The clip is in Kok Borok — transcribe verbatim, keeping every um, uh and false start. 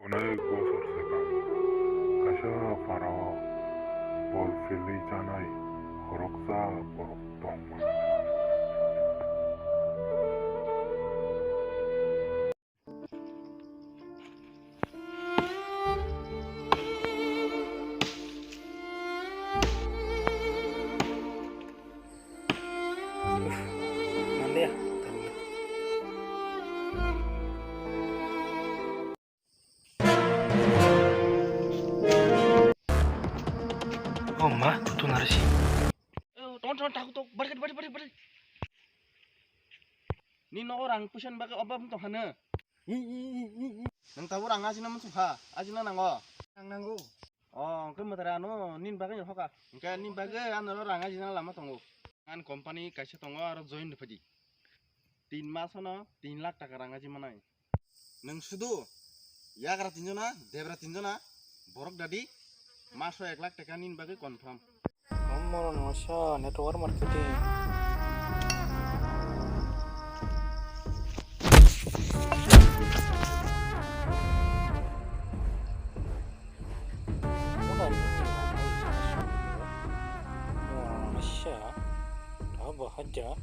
Onek bosor swkang kaisa parao bol philwi chanai khoroksa borok tongmani. Manliya. Oh, ma, tu nari si. Ton ton takut tok, balik balik balik balik. Ni nogo rang pusan bagwi obam tong hano. Nang tabo rang ajina munsuk ha, ajina nango. Rang nango. Oh, hwnkhe mwtara ano nini bagwi no hoka. Hwnkhe nini bagwi ano rang ajina lama tongo. Ani company kaisa tongo aro join rwphadi. Tin mas ono tin lakh taka rang aji manai. Nwng sudu yagra tinjona, debra tinjona, borok dadi maso ek lakh taka nini bagwi confirm. Omo no sa network marketing. Omo no sa, abo haja.